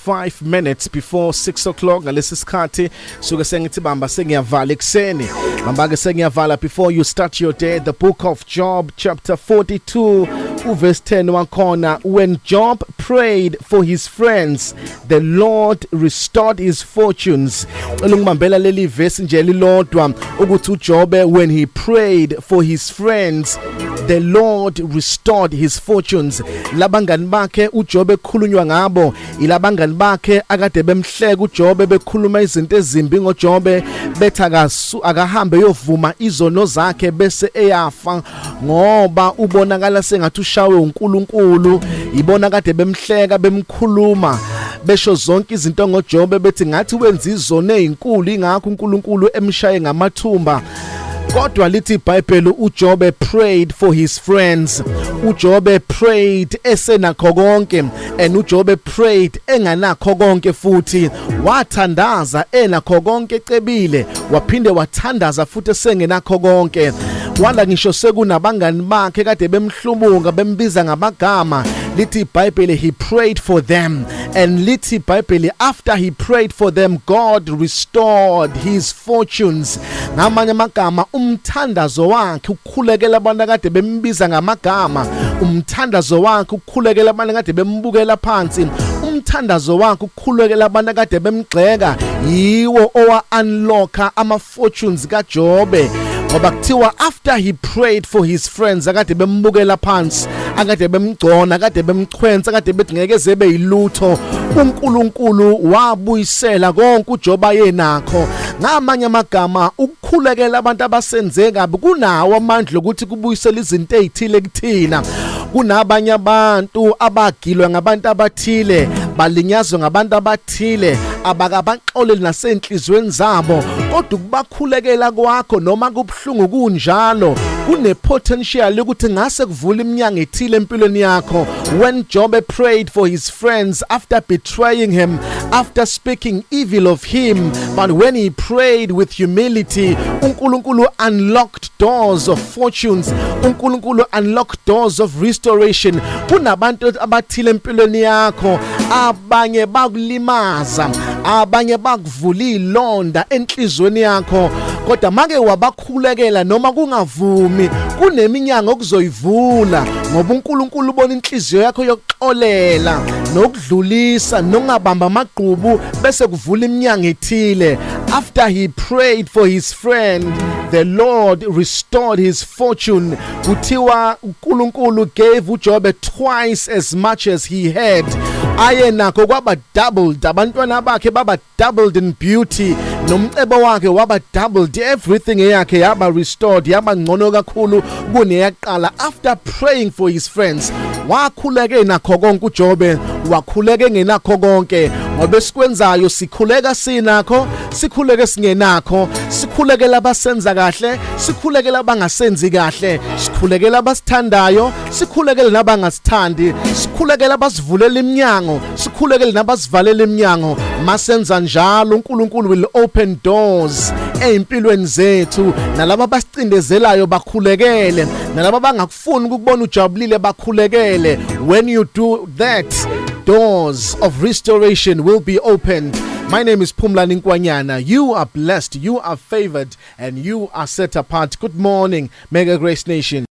5 minutes before 6 o'clock. Ngalesi sikhathi suke sengithi bamba sengiyavala ekuseni, bamba ke sengiyavala before you start your day. The Book of Job, chapter 42, uverse 10 wakhona: "When Job prayed for his friends, the Lord restored his fortunes." Cela ungibambela leli verse nje lilodwa, ukuthi uJobe, when he prayed for his friends, the Lord restored his fortunes. Labangani bakhe uJobe ekhulunywa ngabo ilabangani bakhe akade bemhleka uJobe, bekhuluma izinto ezimbi ngoJobe, bethi akasu akahambe yovuma izono zakhe bese eyafa ngoba ubonakala sengathi ushawe uNkulunkulu. Ibona kade bemhleka, bemkhuluma, besho zonke izinto ngoJobe, bethi ngathi wenza izono ezinkulu, ingakho uNkulunkulu emshaye ngamathumba. Kodwa lithi iBhayibheli uJobe prayed for his friends. UJobe prayed esenakho konke and uJobe prayed enganakho konke futhi. Wathandaza enakho konke, ecebile, waphinde wathandaza futhi esengenakho konke. Wala ngisho sekunabangani bakhe kade bemhlubuka, bembiza ngamagama, lithi iBhayibheli he prayed for them, and lithi iBhayibheli after he prayed for them, God restored his fortunes. Ngamanye amagama, umthandazo wakhe, ukukhulekela abantu akade bembiza ngamagama, umthandazo wakhe, ukukhulekela abantu akade bembukela phansi, umthandazo wakhe, ukukhulekela abantu akade bemgxeka, yiwo owa unlocka ama fortunes kaJobe, ngoba kuthiwa after he prayed for his friends akade bembukela phansi, akade bemgcona, akade bemchwensa, akade bethi ngeke zebe yilutho, uNkulunkulu wabuyisela konke uJoba yenakho. Ngamanye amagama, ukukhulekela abantu abasenze kabi kunawo amandla ukuthi kubuyisele izinto ezithile kuthina. Kunabanye abantu abagilwe ngabantu abathile, balinyazwe ngabantu abathile, abakabaxoleli nasenhlizweni zabo, kodwa ukubakhulekela kwakho, noma kubuhlungu kunjalo, kune potential ukuthi ngase kuvula iminyango ethile empilweni yakho. When Job prayed for his friends after betraying him, after speaking evil of him, but when he prayed with humility, uNkulunkulu unlocked doors of fortunes, uNkulunkulu unlocked doors of restoration. Kunabantu abathile empilweni yakho, abanye bakulimaza, abanye bakuvula ilonda enhlizweni yakho, kodwa make wabakhulekela, noma kungavumi, kuneminyango okuzoyivula, ngoba uNkulunkulu ubona inhliziyo yakho yokuxolela nokudlulisa nokungabamba amagqubu, bese kuvula iminyango ethile. After he prayed for his friend, the Lord restored his fortune. Kuthiwa uNkulunkulu gave uJobe twice as much as he had. Aye nakho kwaba doubled, abantwana bakhe baba doubled in beauty, nomcebo wakhe waba doubled, everything eyakhe yaba restored, yaba ngcono kakhulu kuneyaqala after praying for his friends. Wakhuleke nakho konke uJobe, wakhuleke ngenakho konke, ngoba esikwenzayo sikhuleka sinakho, sikhuleke singenakho, sikhulekela abasenza kahle, sikhulekela abangasenzi kahle, sikhulekela abasithandayo, sikhulekele nabangasithandi, sikhulekela abasivulela iminyango, sikhulekele nabasivalela iminyango. Masenza njalo, uNkulunkulu will open doors ezimpilweni zethu. Nalabo abasicindezelayo bakhulekele, nalabo abangakufuni ukubona ujabulile bakhulekele. When you do that, doors of restoration will be opened. My name is Phumlani Nkwanyana. You are blessed, you are favored, and you are set apart. Good morning, Mega Grace Nation.